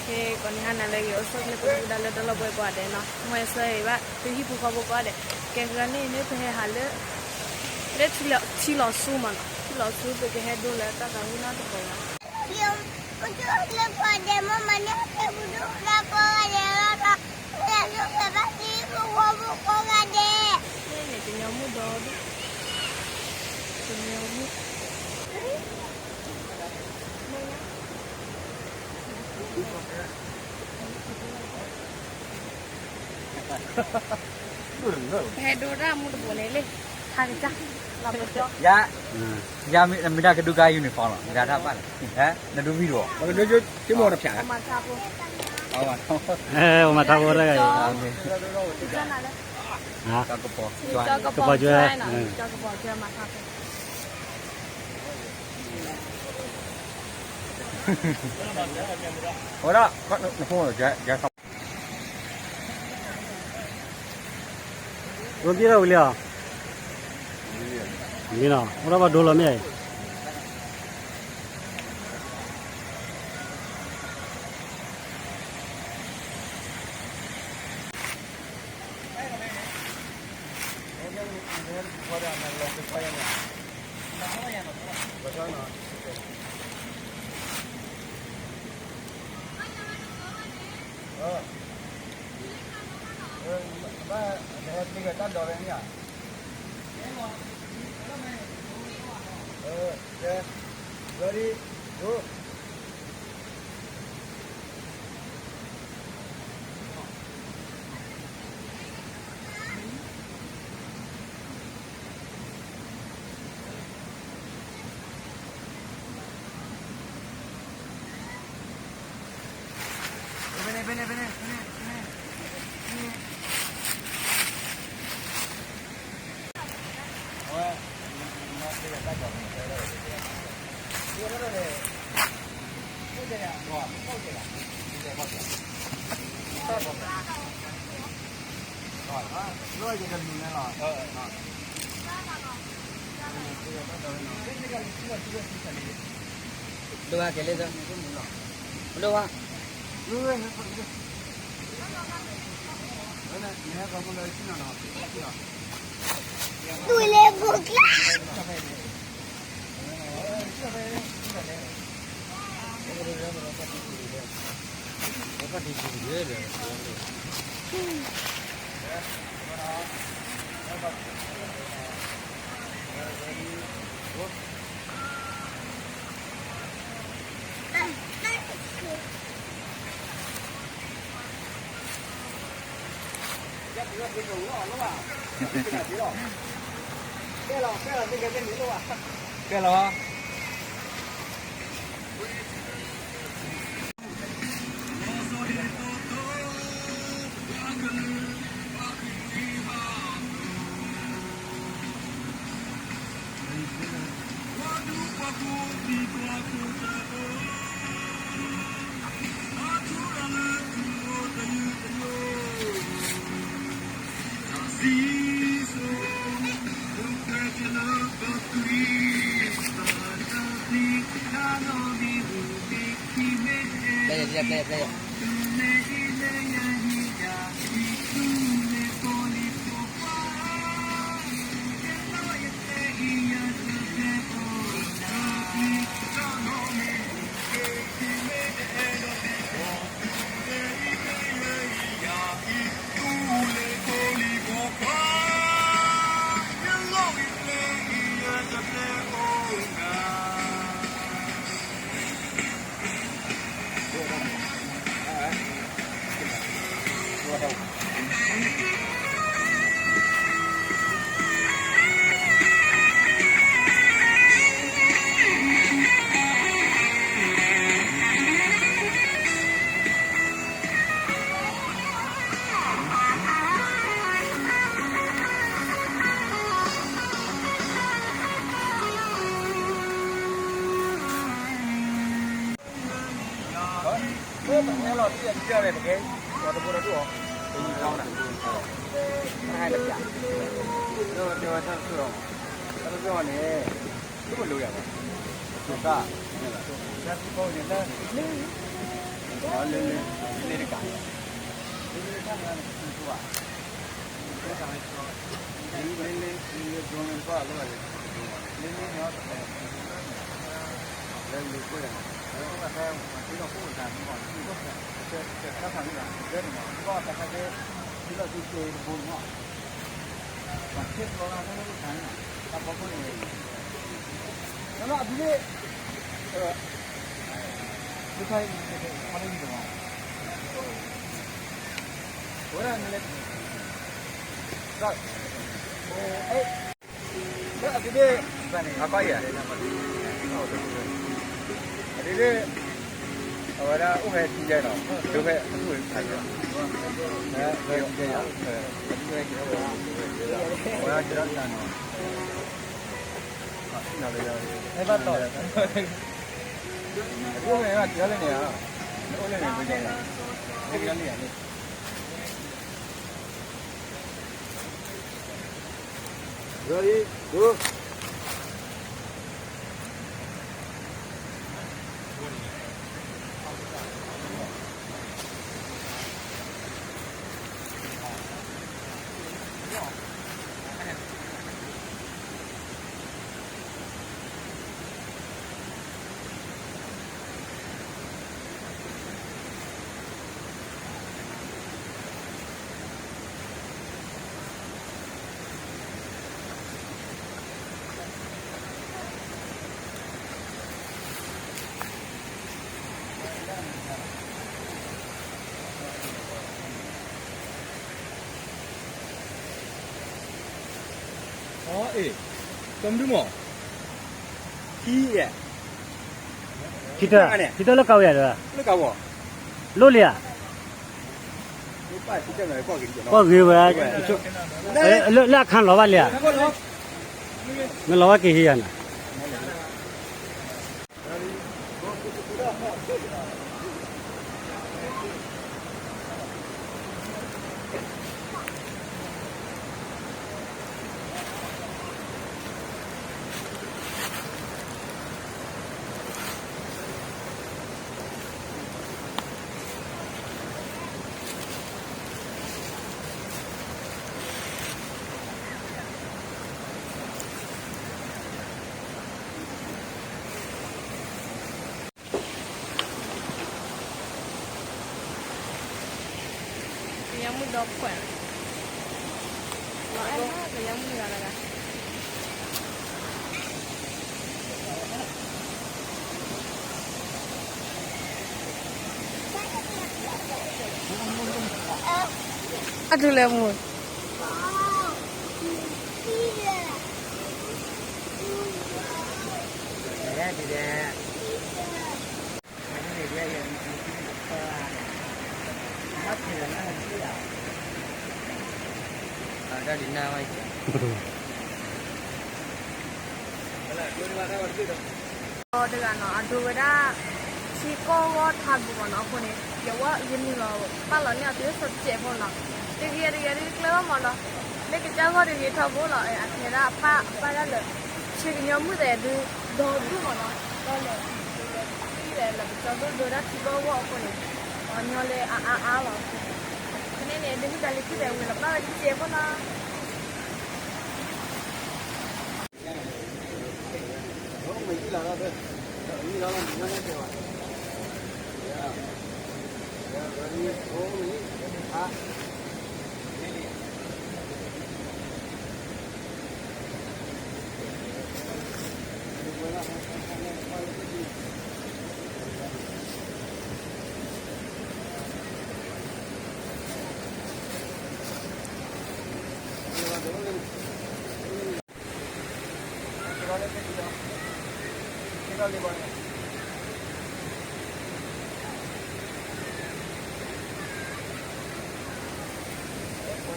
ကီးနံၤဟါနၤလၢအဂ့ၤ အိၣ်ဆူၣ်အိၣ်ချ့ ပှၤဒိကနၣ်လၢတၢ်လီၢ်ပှဲၤကိးဂၤဒဲးနီၤ, မ်အဆၢဂ့ၤဘၣ် သုဟံၣ်ဖိဃီဖိကိးဂၤဒဲး, ကဲကရၢန့ၣ်န့ၣ် ပဟဲဟးလၢ လၢထံလီၤဆူမးနီၤ, ထံလီၤဆူ ပကဟဲဒိလၢတၢ်သးဝံၣ်နီတပူၤလီၤ. လၢပှၤဒဲးမ့ၢ်မၤန့ၢ်ဟဲကဲပဒိကနၣ်ကိးဂၤဒဲးလီၤ, လၢပှၤဘၣ်သံဖိဃီဖိကိးဂၤဒဲး, န့ၣ်ကညီမုၣ်ဒီး ကညီမုၣ် ဟဲဒိတၢ်မူတပူၤန့ၣ်လံ, ဟးကစၢ်, လီၤပကၠီ, ယၤ, ယၤမ့ၢ်ဒၣ်ကဒုကါ uniform လီၤ, မ့ၢ်ဒၣ်တၢ်ဘၣ်လီၤ, နဒုးဝံၣ်တဝီ, ကမ့ၢ်တဖျါ, မၤထါဖိ, မၤထါဖိတဂၤအံၤ, ကပီၤ, ကပီၤကၠွဲ, ကပီၤကၠွဲမၤထါဖိ. အဝဲဒၣ်, နဖိ, ရိတံၢ်ထီၣ်ဝံၤလံဧါ, မ့ၢ်နီၤ အိၣ်ဒၣ်ဘၣ်ဒိလီၤမ့ၢ်ဧါအံၤ. ဒိၣ်ဝဲကလဲၣ်, မဒိၣ်ဝဲ, တူၢ်လၢဘိကျါ. ကဲလီၤ. လ့လ့, လ့လ့တကး, လ့လ့တကးန့ၣ်, လ့လ့, လ့လ့, လ့လ့, လ့လ့န့ၣ်, လ့လ့, လ့လ့, အ့, ကမဒုမီၢ်, ထံ, ထံတၢ်လၢကးဝဲယၤဒီး, လိၣ်လံဧါ, ကွၢ်ဂ့ၤဝဲ, လၢအခါလီၤဘၣ်လံဧါ, မ့ၢ်လီၤဘၣ်က့ၤဟံးယၤနၤ ကညီမုၣ်ဒီးခွဲး, လီၤအဲၣ်မးကညီမုၣ်တဂၤတဂၤ, အတုၤလဲၣ်မုၢ် တဂၤနီၤ အဒိဝဲဒၣ် ထံကီၢ်ဂီၢ်ထးပူၤမးနီၤ အဃိန့ၣ် ယဝဲယနုာ်လီၤ ပာ်လီၤန့ၢ်အီၤသုးလၢစီၤစဲးဖိနီၤ တဂ့ၤတဂ့ၤဒ်ကျဲဘၣ်မးနီၤ မ့ၢ်ကစၢ်ဂီၢ်တဂ့ၤထီဘိလီၤ အထဲဒၣ်အပၢ်အပၢ်ဒၣ်လၢ ဆ့ကညီမုၣ်သဲးဒုး ဒီဒူၣ်မးနီၤ ဒီးလဲၤ လဲၤထံၣ်သဲးလၢပကၠီဒိၣ်ဒိဒၣ်ထံကီၢ်ဂီၢ်အဃိန့ၣ် အညီလၢအအါအါလီၤ ဖဲန့ၣ်န့ၣ် ဒုးမုၣ်တၢ်လၢထံၣ်သဲးဝံၤလီၤဘၣ်ဝဲဒ်စဲးဖိနီၤ ဘၣ်တံၢ်နီၤ ဘၣ်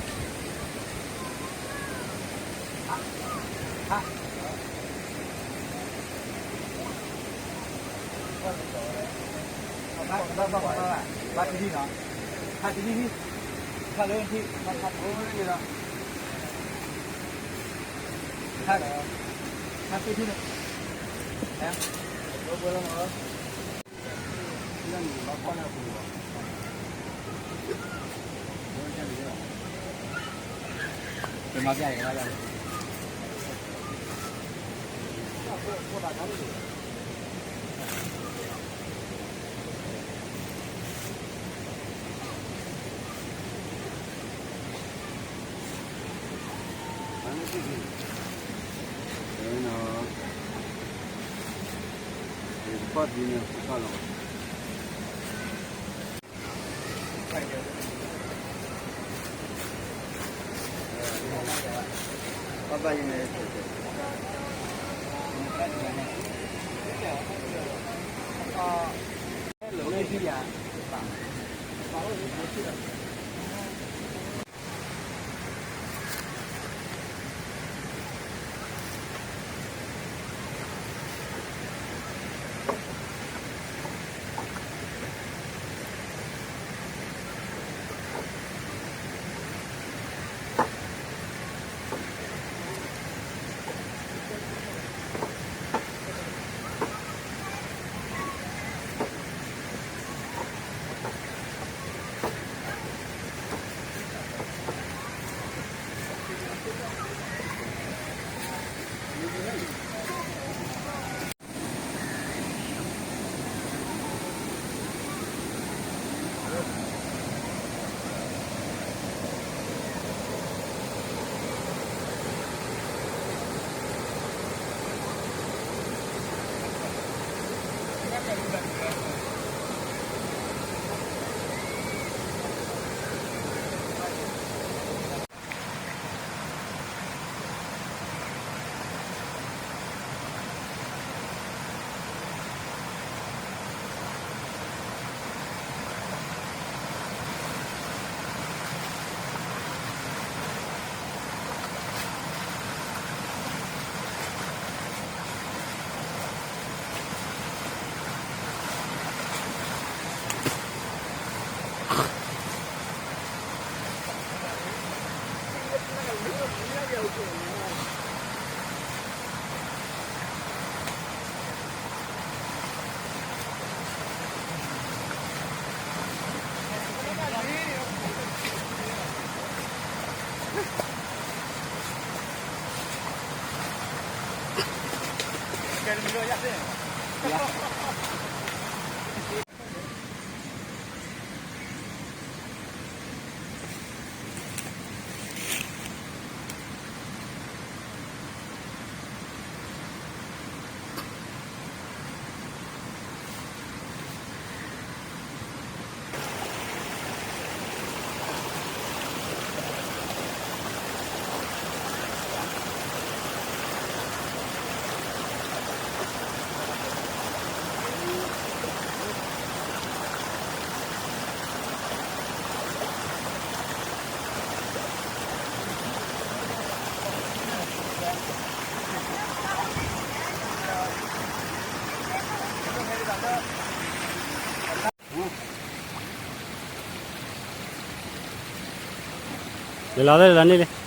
တံၢ် ဘၣ်တံၢ် ဘၣ်တံၢ် ဘၣ်တံၢ် ဘၣ်တံၢ် ဘၣ်တံၢ် ဘၣ်တံၢ် လဲၤလီၤသ့ၣ်လီၤန့ၣ်လံ.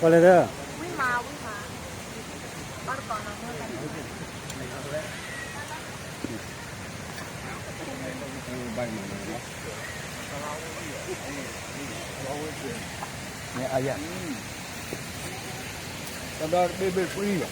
ကွၢ်လဲၣ်ဒီး, အယၤ, တဘ့ၣ်ဘ့ၣ်ကွံယၤ,